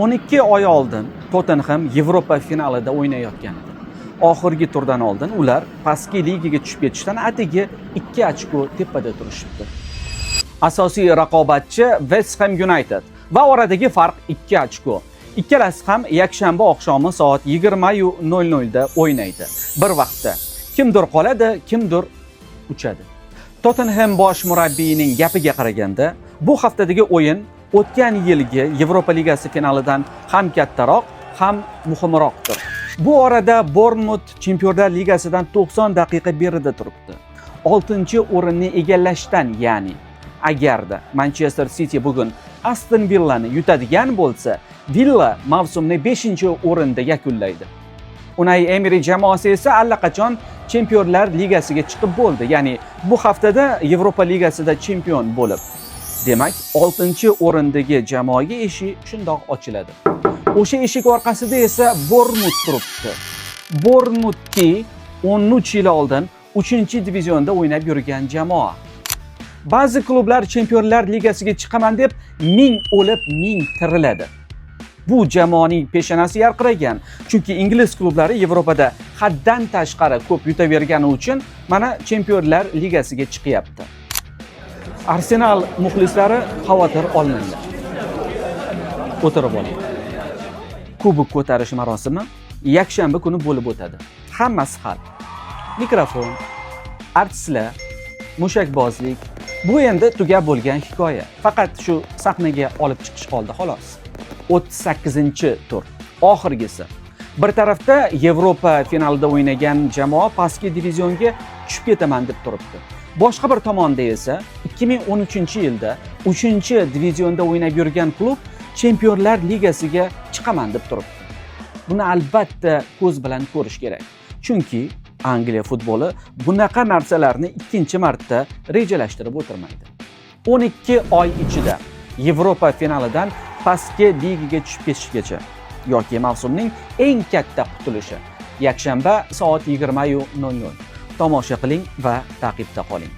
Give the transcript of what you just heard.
12 oy oldin Tottenham Yevropa finalida o'ynayotgan edi. Oxirgi turdan oldin ular pastki ligaga tushib ketishdan atigi 2 ochko tepada turishibdi. Asosiy raqobatchi West Ham United va oradagi farq 2 ochko. Ikkalasi ham yakshanba oqshomi soat 20:00 da o'ynaydi. Bir vaqtda kimdir qoladi, kimdir uchadi. Tottenham bosh murabbiyining gapiga qaraganda, bu haftadagi o'yin o'tgan yilgi Yevropa Ligasi finalidan ham kattaroq, ham muhimroqdir. Bu orada Bournemouth Chempionlar Ligasidan 90 daqiqa berida turibdi. 6-o'rinni egallashdan, ya'ni agarda Manchester City bugun Aston Villani yutadigan bo'lsa, Villa mavsumni 5-o'rinda yakunlaydi. Unai Emery jamoasi esa allaqachon Chempionlar Ligasiga chiqib bo'ldi. Ya'ni bu haftada Yevropa Ligasida chempion bo'lib. Demak, 6-o'rindagi jamoaga eshik shundoq ochiladi. O'sha eshik orqasida esa Bournemouth turibdi. Bournemouthki 13 yil oldin 3-divizionda o'ynab yurgan jamoa. Ba'zi klublar Chempionlar Ligasiga chiqaman deb ming o'lib, ming tiriladi. Bu jamoaning peshonasi yarqiragan, chunki ingliz klublari Yevropada haddan tashqari ko'p yutavergani uchun mana Chempionlar Ligasiga chiqyapti. Arsenal muxlislari, xavotir olmanglar. O'tirib oling. Kubok ko'tarish marosimi yakshanba kuni bo'lib o'tadi. Hammasi hal. Mikrofon, artistlar, mushakbozlik, bu endi tugab bo'lgan hikoya. Faqat shu sahnaga olib chiqish qoldi, xolos. 38-tur. Oxirgisi. Bir tarafda Yevropa finalida o'ynagan jamoa pastki divizionga tushib ketaman deb turibdi. Boshqa bir tomonda esa 2013-yilda 3-divizionda o'ynab yurgan klub Chempionlar Ligasiga chiqaman deb turibdi. Buni albatta ko'z bilan ko'rish kerak. Chunki Angliya futboli bunaqa narsalarni ikkinchi marta rejalashtirib o'tirmaydi. 12 oy ichida Yevropa finalidan pastki ligaga tushib ketishgacha yoki mavsumning eng katta qutulishi. Yakshanba soat 20:00. Tomosha qiling va ta'qibda qoling.